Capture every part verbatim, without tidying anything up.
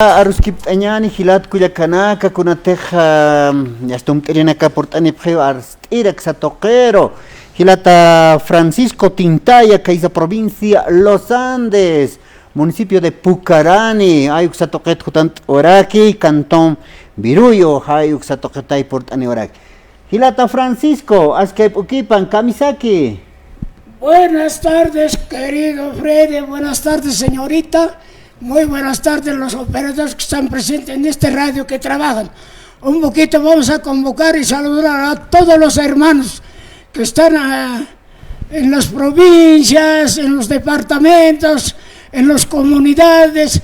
Aruskipt'añäni jilat kullakanaka, kunatixa, ah, yasta jumt'irinaka purt'anipxiw arst'ir aksa tuqiru. Jilata Francisco Tintaya, khaysa provincia Los Andes, municipio de Pucarani, jay uksa tuqit jutant'awayaraki, cantón Viruyo, jay uksa tuqitay purt'aniwaraki. Jilata Francisco, askip'ukipan, kamisaki. Buenas tardes, querido Freddy. Buenas tardes, señorita. Muy buenas tardes, los operadores que están presentes en este radio que trabajan. Un poquito vamos a convocar y saludar a todos los hermanos que están, ah, en las provincias, en los departamentos, en las comunidades.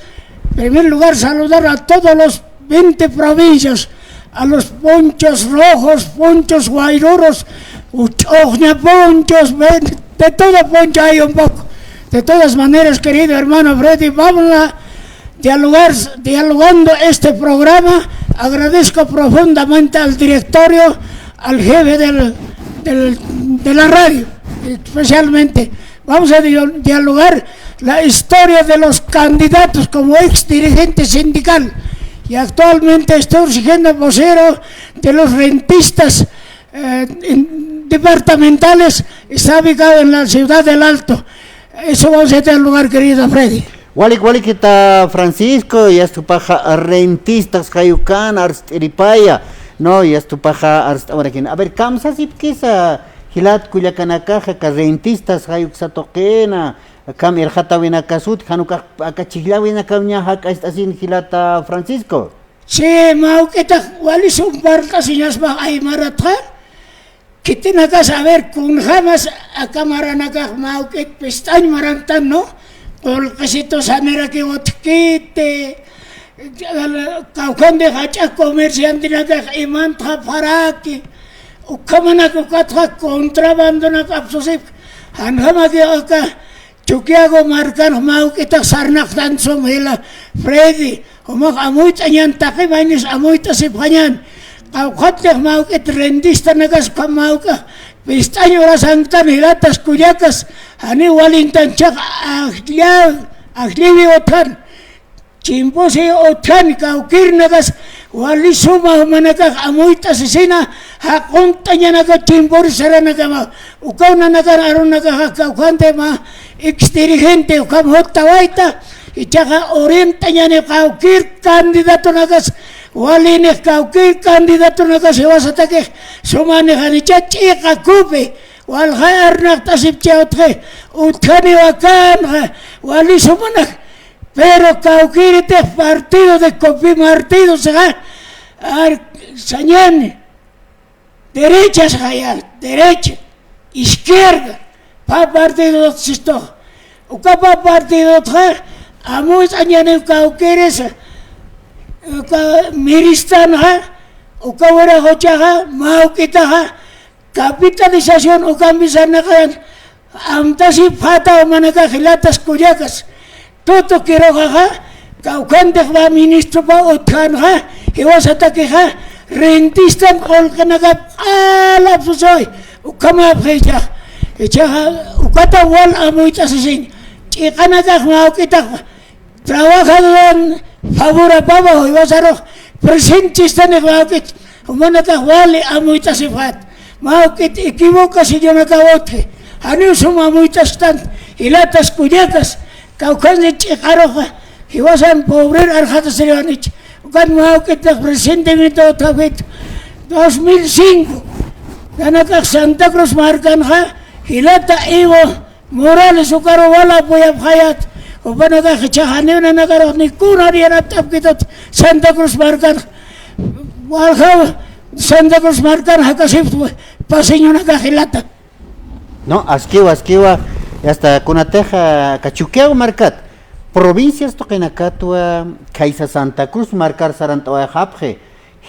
En primer lugar, saludar a todos los veinte provincias, a los ponchos rojos, ponchos guairuros, uch'oxña ponchos, ven, de todo poncho hay un poco. De todas maneras, querido hermano Freddy, vamos a dialogar, dialogando este programa. Agradezco profundamente al directorio, al jefe del, del, de la radio, especialmente. Vamos a dia-, dialogar la historia de los candidatos como ex dirigente sindical. Y actualmente estoy siendo vocero de los rentistas, eh, en-, departamentales, está ubicado en la ciudad del Alto. Eso vamos a dialogar, querido Freddy. Walik, walik, jilata Francisco, yasta jupaxa rentistas jay ukan arst'iripaya, ¿no? Yasta jupaxa arst'awarakïna. A ver, kamsasipkisa jilat kullakanakaxa, aka rentistas jay uksa tuqina, akham irxatäwinakasut, jan ukax aka chhijllawinakaw ña jak'acht'asin jilata Francisco. Sí, mä juk'itax wali sum parlt'asiñaspa aymaratxa. Khitinakas, a ver, kunjamas aka maranakax mä juk'it pist'añ marantan, ¿no? Qullqisitu sanirakiw utjkiti, kawkhanti jach'a comerciantenakax imantxa pharaki, ukhamanak ukatxa contrabandonak apsusipki, janjamaki aka Chukiyawu markanx mä juk'itax sarnaqtan sum jila Freddy, jumax amuyt'añän, taqi maynis amuyt'asipxañän. Kawkhatix mä juk'it rentistanakas ukham mä juk'a pist'añ urasanktan jilatas kullakas, janiw walintan jichhax ajlla, ajlliwi utjan. Chimpusi utjani kawkïrinakas wali suma jumanakax amuyt'asisina, jaqunt'añanaka chimpuri saranakama. Ukaw nanakan arunakaxa kawkhanti mä ex dirigente ukham juttawayta, jichhaxa orientañani kawkïr candidatonakas, walinix kawkïr candidatonakas jiwasatakix sumanixan jichha ch'iqa kupi, walja arnaqt'asipchi utji, utjaniw akanxa, wali sumanak. Pero kawkïritix partido de copi partido sixa, ar-, sañäni, derecha sixa ya, derecha, izquierda, pä partidot sistuxa. Uka pä partidotxa, amuyt'añäniw kawkïrisa, uka miristanxa, uka wirax juchaxa, mä juk'itaxa, capitalización ukampi sarnaqayan, amtasipxäta jumanakax jilatas kullakas. Tutu Quirogaxa, kawkhantix mä ministropaw utjänxa, jiwasatakixa, rentistan qullqinakap q'al apsusuy, ukhamäpxi jichhax. Jichhaxa, ukata wal amuyt'asisiñ, ch'iqanakax mä juk'itax, trabajadoran favorapawa jiwasarux presente chistanix mä juk'it, jumanakax wali amuyt'asipxät. Mä juk'it equivocacionakaw utji, janiw sum amuyt'astan, jilatas kullakas, kawkhansi ch'iqaruxa, jiwasan pobrer arxatasiriwanich, ukat mä juk'itix presentimiento utjapxit, dos mil cinco, nanakax Santa Cruz markanxa, jilata Evo Morales ukaru wal apoyapxayät, jupanakax jichhax janiw nanakarux ni kuna dianat t'apkitut Santa Cruz markan, waljaw Santa Cruz markan jakasipxi paceñonakax jilata. No, askiwa, askiwa, hasta kunatixa, ah, aka Chukiyawu markat, provincias tuqinakatwa, khaysa Santa Cruz markar sarantawayxapxi,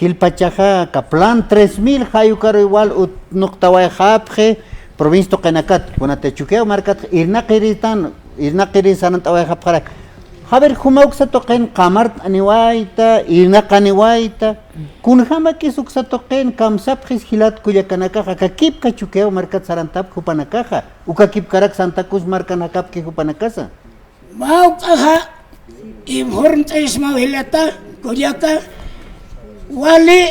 jilpachaxa, aka plan tres mil, jay ukaru igual utnuqtawayxapxi, provincia tuqinakat, kunati Chukiyawu markat, irnaqiritan, irnaqiri sarantawayxapxaraki. A ver, juma uksa tuqin qamart'aniwayta, irnaqaniwayta, kunjamakis uksa tuqin kamsapxis jilat kullakanakaxa, aka kipka Chukiyawu markat sarantapki jupanakaxa, uka kipkarak Santa Cruz markan jakapki jupanakasa. Mä juk'axa, Informe t'isma jilata, kullaka, wali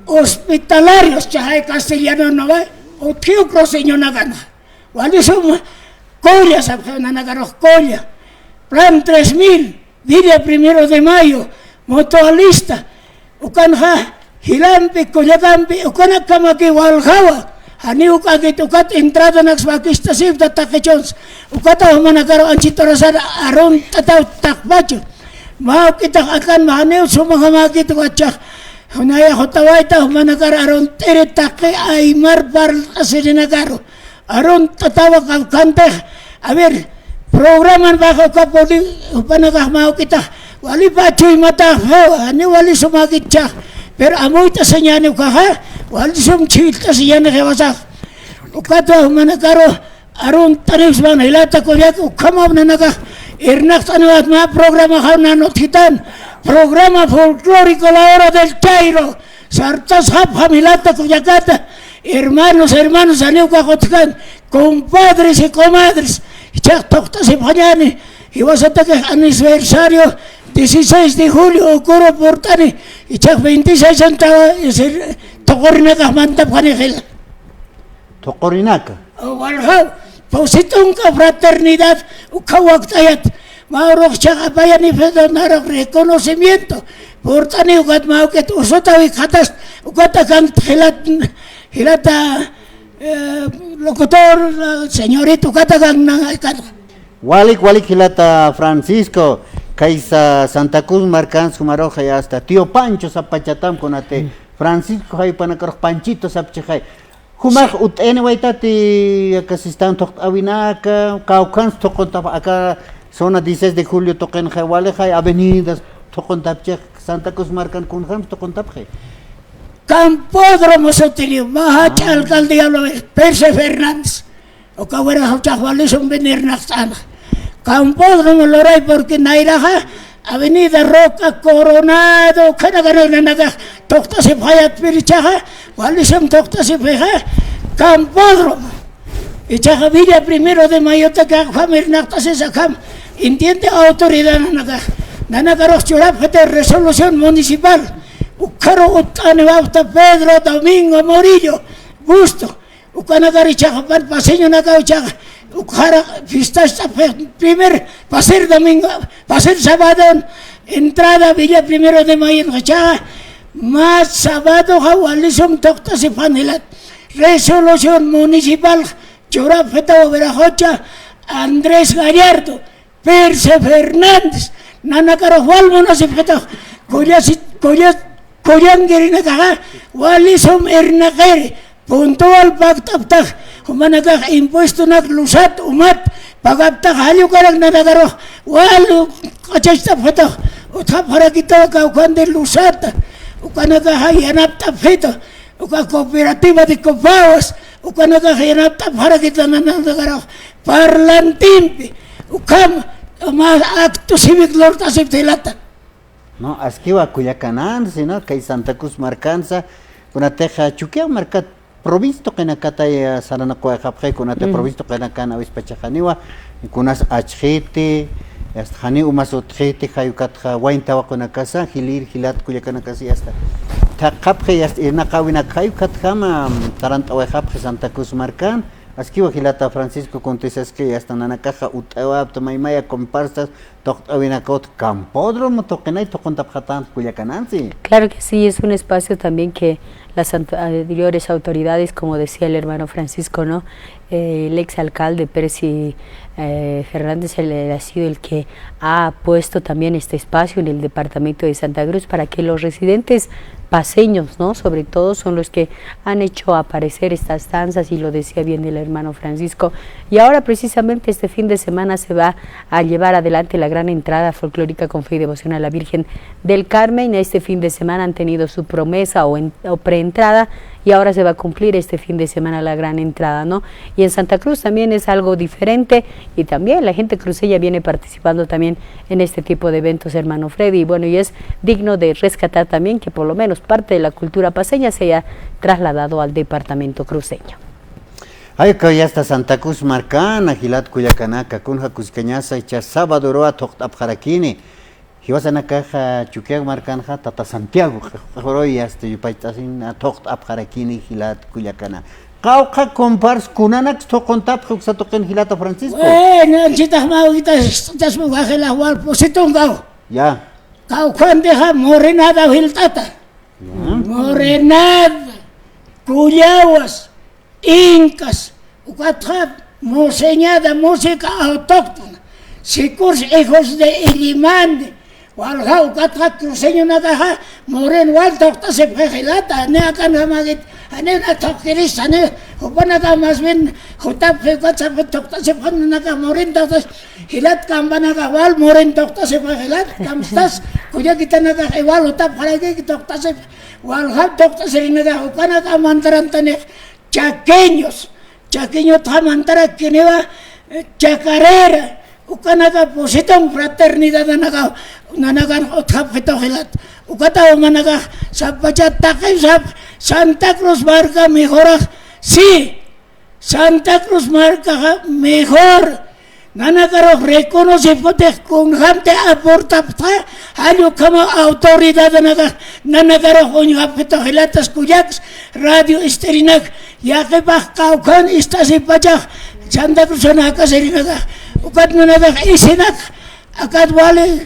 hospitalarios, chaxay castellano no va, utjiw cruceñonakana. Wali suma, kulla, sapxi nanakarux kulla. Plan tres mil, Villa Primero de Mayo, Mutualista, ukanxa, jilampi, kullakampi, ukanakkamaki waljawa, janiw ukakit ukat entradanaks wakistasipta taqichunsa, ukata jumanakaru anchhiturasar arunt'ataw taqpachu, mawk'itax akanma janiw sumajamakitu wachax, junaya jutawayta jumanakar arunt'iri taqi aymar parlt'asirinakaru, arunt'atawa kawkhantix, a ver, programan baja uka poli, jupanakax mawk'itax, wali pachuymatax, janiw wali sumakitchax, pero amuyt'asiñani ukaxa, wali sum chhillt'asiñani jiwasax. Ukatwa jumanakaru, arunt'aniksman jilata kullaka, ukhamaw nanakax, irnaqt'aniwat mä programaxaw nan utjitan, programa folclórico La Hora del Chairo, sartasxapxam jilata kullakata, hermanos, hermanos, janiw ukax utjkan, compadres y comadres, jichhax thuqt'asipxañäni, jiwasatakix aniversario dieciséis de julio, ukuru purt'ani, jichhax veintiséis antawa, es el, thuqurinakax mantapxani jila. Thuqurinaka. Waljaw, pusi tunka fraternidad, ukhaw wakt'ayat, mä urux chhaqapayani, perdón, narux reconocimiento, purt'ani ukat mawk'it usutaw ikxatast, ukat akankt jilat, jilata, eh, locutor, señorita, ukat akank nan, akan. Walik, walik jilata Francisco, kaysa Santa Cruz markans jumarux, hasta Tío Pancho sapachatam kunati. Francisco jaypanakarux Panchito sapchixay. Jumax ut'ayaniwaytati, aka sistan thuqt'awinaka, kawkhans thuquntap aka zona dieciséis de julio tuqinxay, walixay avenidas thuquntapchix, Santa Cruz markan kunjams thuquntapxi. Campódromo sutiniw, mä jach'a alcaldía lo es, Percy Fernández. Uka wiraxaw chax wali sum venir naqt'ana. Campódromo luray porque nayraxa, Avenida Roca, Coronado, ukhanakanak nanakax thuqt'asipxayat pirichaxa, wali sum thuqt'asipxixa, Campódromo. Ichaxa Villa Primero de Mayotaki akham irnaqt'asisa akham, entiende autoridad nanakax. Nanakarux churapxiti resolución municipal. Ukharu utt'aniwapxta Pedro Domingo Murillo Busto. Ukanakar ichaxa pan paseñonakaw ichaxa, ukhara fiestas, primer, pasir domingo, pasir sabadon, entrada Villa Primero de Mayo, ichaxa, mä sabadoxa wali sum thuqt'asipxan jilat. Resolución municipal churapxitaw wiraxucha Andrés Gallardo, Percy Fernández, nanakarux wal munasipxitax, kullasi, kulla, kullankirinakaxa, wali sum irnaqiri, puntual pakt'aptax, jumanakax impuestonak lusat umat pagaptax, jall ukarak nanakarux wal q'achacht'apxitax, utjapxarakitaw kawkhanti lusata, ukanakaxa yanapt'apxita, uka cooperativa de copaguas, ukanakax yanapt'apxarakita nanakarux parlantimpi, ukham, mä acto cívico lurt'asipxta jilata. No, askiwa kullakanansi, ¿no? Kay Santa Cruz markansa, kunatixa Chukiyaw markat provincia tuqinakatay, eh, saranaquwayxapxi, kunati provincia tuqinakan awispachaxaniwa, kunas achxiti, hasta janiw umas utjiti, jay ukatxa wayn tawaqunakasa, jilïr jilat kullakanakasi, hasta thaqhapxi, hasta irnaqäwinak jay ukatjama, mm, sarant'awayxapxi Santa Cruz markan, askiwa jilata Francisco kuntisaski, hasta nanakaxa ut'awapta maymaya comparsas, tuqt'awinakawt campódromo tuqinay tuquntapxatanx kullakanansi. Claro que sí, es un espacio también que las anteriores autoridades, como decía el hermano Francisco, ¿no? Eh, el ex alcalde Percy, eh, Fernández, él, él ha sido el que ha puesto también este espacio en el departamento de Santa Cruz para que los residentes paceños, ¿no? Sobre todo son los que han hecho aparecer estas danzas, y lo decía bien el hermano Francisco. Y ahora precisamente este fin de semana se va a llevar adelante la gran entrada folclórica con fe y devoción a la Virgen del Carmen. Este fin de semana han tenido su promesa o, en, o preentrada, y ahora se va a cumplir este fin de semana la gran entrada, ¿no? Y en Santa Cruz también es algo diferente, y también la gente cruceña viene participando también en este tipo de eventos, hermano Freddy. Y bueno, y es digno de rescatar también que por lo menos parte de la cultura paceña se haya trasladado al departamento cruceño. Jaykaw yasta Santa Cruz markana, jilat kullakanaka, kunja kuskañasa, icha sábado uruwa thuqt'apxarakini. Jiwasanakaxa Chukiyaw markanxa, tata Santiago, q'uruy yasta yupayt'asin, thuqt'apxarakini jilat kullakana. Qawqha compars kunanaks thuquntapxi uksa tuqin jilata Francisco. Bueno, anchitax mä ukitas, chasmu gajilax wal pusitunkaw. Ya. Kawkhantixa morenada jilt'ata. Ya. Morenada, kullawas, incas, ukatxa museñada, música autóctona, sicurs hijos de Illimani, walja ukatxa cruceñonakaxa, moren wal thuqt'asipxi jilata, ni akanjamagit, ani na thuqkirista, ni jupanaka más bien, jutapxi ukatxa thuqt'asipxi nanaka moren thuqt'as, jilat kampanaka wal moren thuqt'asipxi jilat, kamstas, kullakitanakax igual jutapxaraki thuqt'asipxi, walja thuqt'asirinakax ukanaka mantarantanix, chaqueños, chaqueñotxa mantarakiniwa, eh, chacarera, ukanaka pusitun fraternidadanakaw, nanakan utjapxitu jilat. Ukataw manakax sapachat taqi sap, Santa Cruz marka mejorax, sí, Santa Cruz markaxa mejor. Nanakarux reconocipxutix kunjamti aportapxta, jall ukhamaw autoridadanakax nanakarux uñjapxitu jilatas kullaks, radio ist'irinak, yaqhipax kawkhan ist'asipachax, Santa Cruzan jakasirinakax, ukat nanakax isinak, akat wali,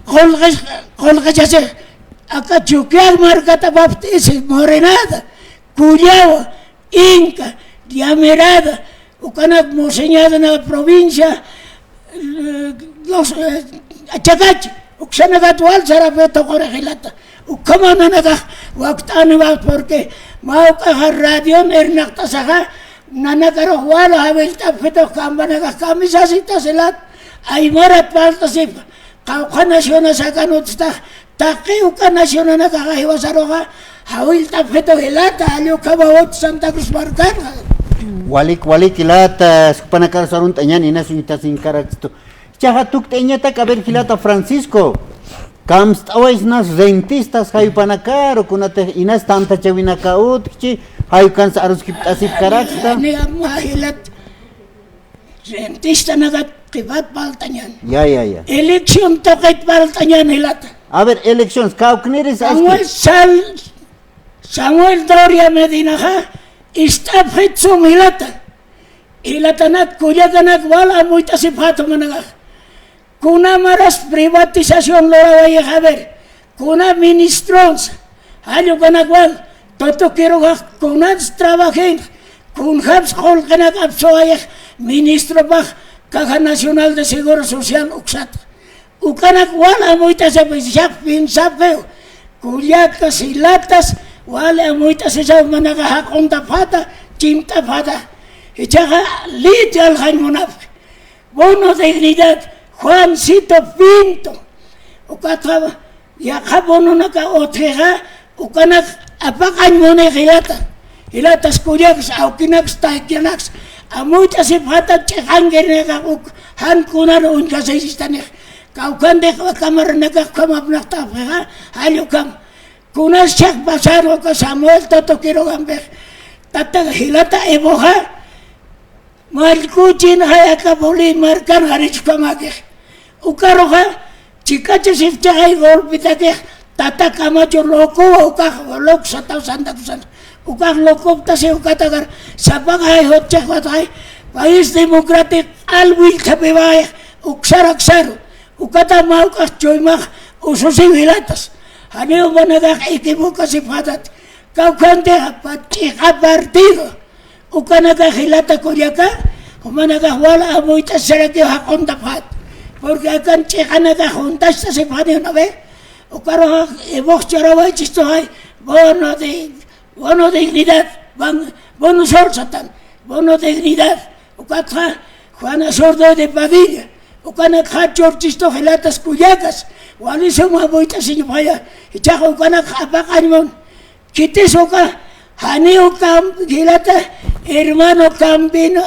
qulqis, qulqichasix, aka Chukiyaw markatapapxti isi, morenada, kullawa, inca, llamerada, ukanak museñada na provincia, eh, los, eh, Achacachi, uksanakat wal sarapxi thuquri jilata. Ukhama nanakax wakt'aniwa, porque mä juk'axa radion irnaqt'asaxa, nanakarux wal jawillt'apxitu kampanakax kamisasita jilat, aymarat parlt'asipa, qawqha nacionas akan utjtax, taqi uka nacionanakaxa jiwasaruxa, jawillt'apxitu jilata, jall ukhamaw utj Santa Cruz markanxa. Walik, walik jilata, eh, jupanakaru sarunt'añäni, inas uñtasiñkarakstu. Ichaxa tukt'ayañatak, a ver, jilata Francisco. Kamst'awaysa unas rentistas jay jupanakaru, kunatix inas tantachawinaka utjchi, jay ukansa aruskipt'asipkaraksta. Ni ama jilat. Rentistanakat qhipat parlt'añän. Ya, ya, ya. Elección tuqit parlt'añän jilata. A ver, elecciones, kawkniris Samuel aspi. Sal-, Samuel Doria Medinaxa, ist'apxit sum jilata. Jilatanak, kullakanak wal amuyt'asipxäta jumanakax. Kuna maras privatización lurawayix, a ver, kuna ministrons, jall ukanak wal, Toto Quirogax kunats trabajin, kunjaps qullqinak apsuwayix ministropax Caja Nacional de Seguro Social uksat. Ukanak wal amuyt'asipxi, sax piensapxiw, kullakas jilatas, wal amuyt'asisaw jumanakax jaquntapxäta, chimt'apxäta. Jichhaxa ley aljañ munapxi. Bono dignidad, Juancito Pinto. Ukatxa yaqha bononaka utjixa, ukanak apaqañ muni jilata. Jilatas kullaks, awkinaks, taykanaks. Amuyt'asipxäta ch'iqankirinakax uk, jan kunar uñjasisistanix. Kawkhantix aka marranakax ukham apnaqt'apxixa, jall ukham. Kunas chhaq pasaru aka Samuel Toto Quirogampix. Tata jilata Evoxa. Mallkuchin jay aka Bolívar markan jarichkamakix. Ukaruxa, chikachasipchixay golpetakix, tata Camacho loco, ukax loco sataw Santa Cruzan. Ukax locoptasi ukatakar, sapax jay jutchixwatxay, país democrático, alwillthapiwayix, uksar aksaru. Ukata mä juk'ax chuymax ususiw jilatas. Janiw jumanakax equivocasipxätati. Kawkhantixa pa-, ch'iqa partido. Ukanakax jilata kullaka, jumanakax wal amuyt'asirakiw jaquntapxät. Porque akan ch'iqanakax juntacht'asipxani una vez. Ukaruxa Evox churawaychistuxay, bono de, bono dignidad, ban-, bono sol satan, bono dignidad. Ukatxa Juana Sordo de Padilla, ukanakxa churchistu jilatas kullakas, wali sum amuyt'asiñapxaya, jichhax ukanakxa apaqañ mun. Khitis uka, janiw kam-, jilata, hermano Campino,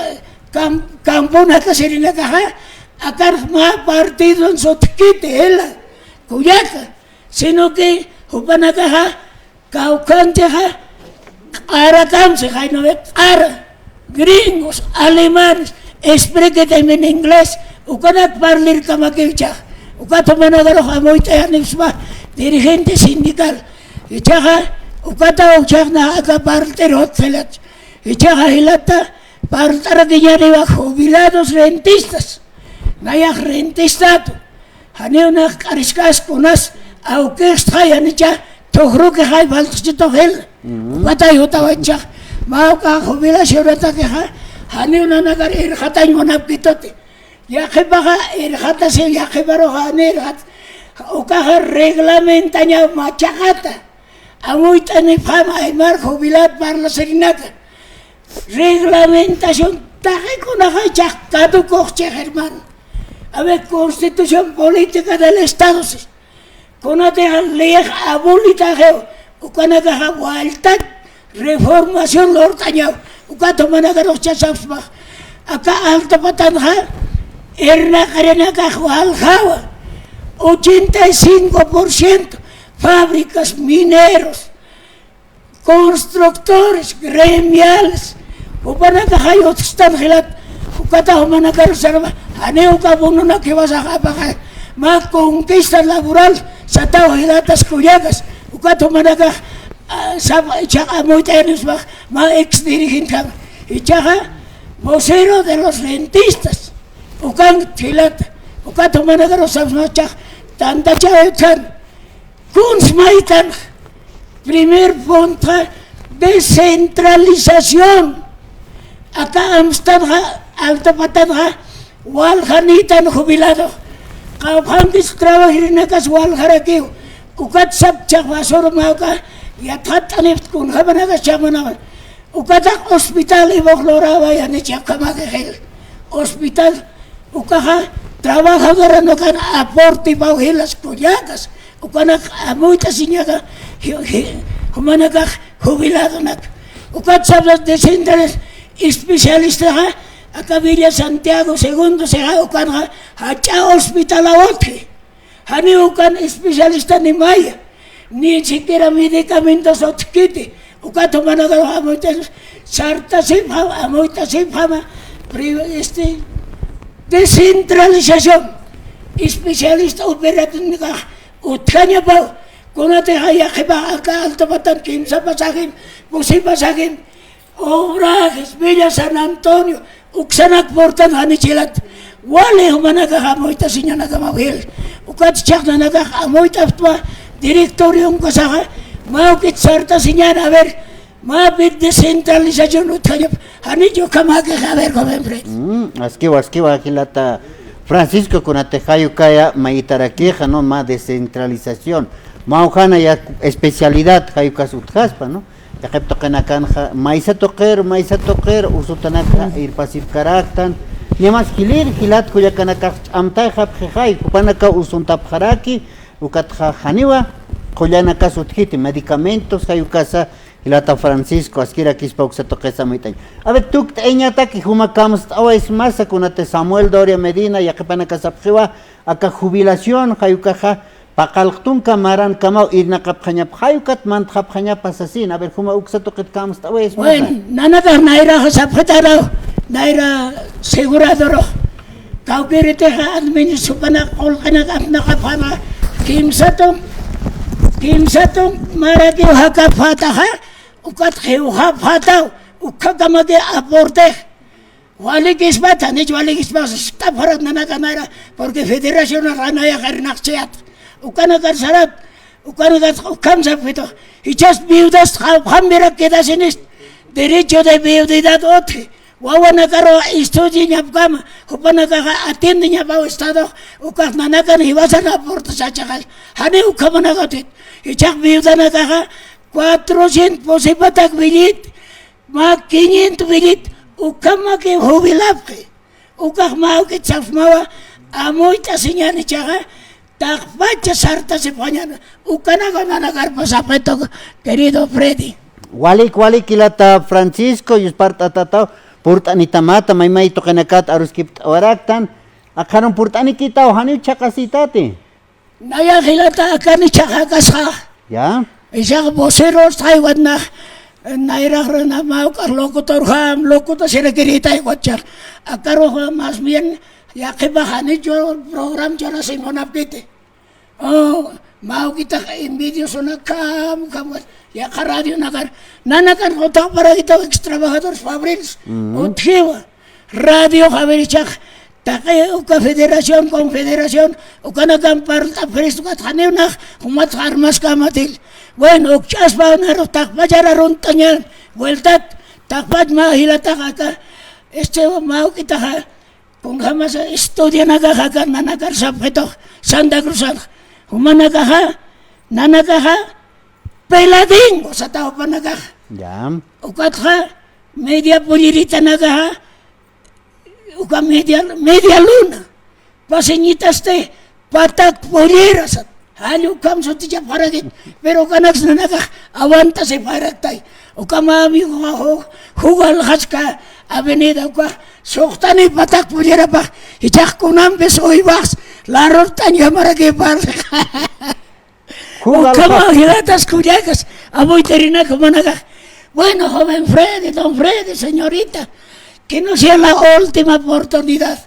Cam-, Campo jakasirinakaxa, akan mä partidon sutjkiti jila, kullaka, sino que jupanakaxa, kawkhantixa, q'arakamsi, jaynawi q'ara. gringos, alemanes, explíquenme en inglés, ukanak parlirkamakiw ichaxa. Ukat jumanakarux amuyt'ayanipxsma dirigente sindical. Ichaxa, ukataw ichax nax aka parlt'ir utjkilata. Ichaxa jilata, parlt'arakiñäniwa jubilados rentistas. Nayax rentistatu. Janiw nax k'ariskaskunas, awkixtxa yanicha, thujrukixay faltxchitux jil. Ujú. Ukatay jutawaychax, mä uka jubilacionatakixa, janiw nanakar irxatañ munapkituti. Yaqhipaxa irxatasiw, yaqhiparuxa janiw irxat. Ukaxa reglamentañaw machaqata. Amuyt'anipxam aymar jubilado parlasirinaka. Reglamentación taqi kunaxa ichax caducoxchix, hermano. A ver, Constitución Política del Estado, sí. Kunatixa leyix abolitaxiw, ukanakaxa walltach reformación lurt'añaw, ukat jumanakarux chasapxsmax. Aka Alta Patanxa irnaqirinakax waljawa, ochenta y cinco por ciento, fábricas, mineros, constructores, gremiales, jupanakaxay utjstan jilat, ukata jumanakarux sarwa, janiw uka bononak jiwasax apaxay, mä conquista laboral sataw jilatas kullakas, ukat jumanakax, ah, sap, ichax amuyt'ayanipxsmax, mä ex dirigentjama, ichaxa vocero de los rentistas, ukan jilata, ukat jumanakarux sapxsmax ichax, tantachäwi utjan, Kuns maytan, primer punto, descentralización. Aka amstanxa, Alta Patanxa, waljanïtan jubilado. Qawqhankis trabajirinakas waljarakiw. Ukat sapchax basura mä uka, yatxatt'anipxta kunjamanakas chhamanxa. Ukatax hospital iwxlurawa yanicha ukhamakixil. Hospital, ukaxa trabajadoranakan aportipaw jilas kullakas. Ukanak amuyt'asiñaka, ji-, ji-, jumanakax jubiladonak. Ukat sapxas descentrales especialistaxa, aka Villa Santiago Segundo sixa, ukanxa jach'a hospitalaw utji. Janiw ukan especialista ni maya, ni siquiera medicamentos utjkiti, ukat jumanakarux amuyt'as, sartasipxam, amuyt'asipxama, pri-, este, descentralización, especialista operativnakax utjañapaw, kunatixa yaqhipax aka Alta Patan kimsa pasajem, pusi pasajem, Obrajes, Villa San Antonio, uksanak purtan janichilat, wali jumanakax amuyt'asiñanakamaw jil. Ukat chhaqnanakax amuyt'apxtwa directorio ukasaxa, mä ukit sartasiñan, a ver, mä bit descentralización utjañap, janich ukhamakix, a ver, joven Fred. Mm, askiwa, askiwa, jilata Francisco, kunatix jay ukaya mayt'arakixa, ¿no? Mä descentralización. Mä ujana ya especialidad, jay ukas utjaspa, ¿no? Yaqhip tuqinakanxa, maysa tuqir, maysa tuqir, usutanakxa irpasipkaraktan. Nimas jilir, jilat kullakanakax ch'amtayxapxixay, jupanakaw usuntapxaraki, ukatxa janiwa, qullanakas utjiti, medicamentos, jay ukasa, jilata Francisco, askirakispa uksa tuqisa amuyt'añ. A ver, tukt'ayañataki juma kamst'awayasmasa, kunati Samuel Doria Medina, yaqhipanakasapxiwa, aka jubilación, jay ukaxa, paqallq tunka marankamaw irnaqapxañap, jay ukat mantxapxañapa sasin. A ver, juma uksa tuqit kamst'awayasmasa. Bueno, nanakax nayraxa sapxitaraw, nayra aseguradorux. Kawkïritixa administracionanak qullqinak apnaqapxama, kimsa tunk, kimsa tunk marakiw jakapxätaxa, ukat jiwxapxätaw, ukhakamaki aportex. Walikispat, janich walikispat, ist'apxarat nanaka nayra, porque federacionax nayax irnaqchayät. Ukanakar sarat, ukanakat ukham sapxitu. Jichhas viudas qawqhampirak quedasinist, derecho de viudedad utji. Wawanakaru estudiañapkama, jupanakaxa atiendeñapaw Estado, ukax nanakan jiwasan aportasachaxay. Jani ukhamanakatit. Jichhax viudanakaxa cuatrocientos pusipatak billit, mä quinientos billit, ukhamaki jubilapxi. Ukax mä ukit sapxsmawa, amuyt'asiñäni ichaxa, taqpacha sartasipxañäni, ukanaka nanakarpa sapxitu, querido Freddy. Walik, walik, jilata Francisco, yuspart'atataw, purt'anitamata, maymay tuqinakat aruskipt'awaraktan, akxarum purt'anikitaw, janiw chhaqasïtati. Nayax jilata akani chhaqakasxa. Ya. Isax voceros taywan nax Nayraqruna mä uk'ax locutorjam, locutor sirakirïtay ukat chhax. Akarux más bien yaqhipax janichu program churasimunapkiti. Oh, mä uk'itax envidiosonak kham, kham, yaqha radionakar. Nanakan utjxaparakitaw ex trabajadores fabriles. Utjiwa. Radio Javier Chaj, taqi uka federación, confederación, ukanakan parlt'apxirist ukat janiw nax, jumatx armaskämatil. Bueno, ukch'aspa narux taqpachar arunt'añan, vueltat, taqpach mä jilatax aka, este, mä uk'itaxa, kunjamasa estudianakax aka nanakar sapxitux, Santa Cruzanx, jumanakaxa, nanakaxa, peladingo sataw jupanakaxa. Ya. Ukatxa, media polleritanakaxa, uka media, media luna, paseñitasti patak pollera sat. Jall ukham sutichapxarakit, pero ukanaks nanakax aguantasiparaktañ. Ukham amigoxa ju-, jugalxaska avenida uka suxtani patak pollerapax, jichhax kunampis uywax, larurt'añjamarakipar. Jugalxaska. Ukhama jilatas kullakas, amuyt'irinak jumanakax. Bueno, joven Freddy, don Freddy, señorita, que no sea la última oportunidad.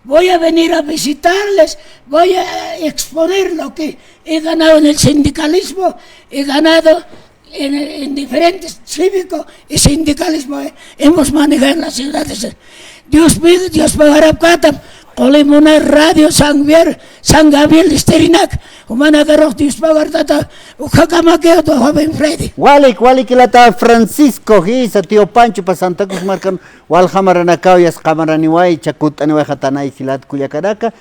Voy a venir a visitarles, voy a exponer lo que he ganado en el sindicalismo, he ganado en, en diferentes cívico y sindicalismo, eh, hemos manejado en las ciudades. Dios mío, Dios pagarapkatam, Colimuna Radio San Gabriel, San Gabriel Esterinak, humanakarux Dios pagartata, ukhakamakiw tu joven Freddy. Walik, walik jilata Francisco, jisa tío Pancho pa Santa Cruz markan, wal jamaranakaw, yas qamaraniway, chakut'aniway jatanay jilat kullakanaka,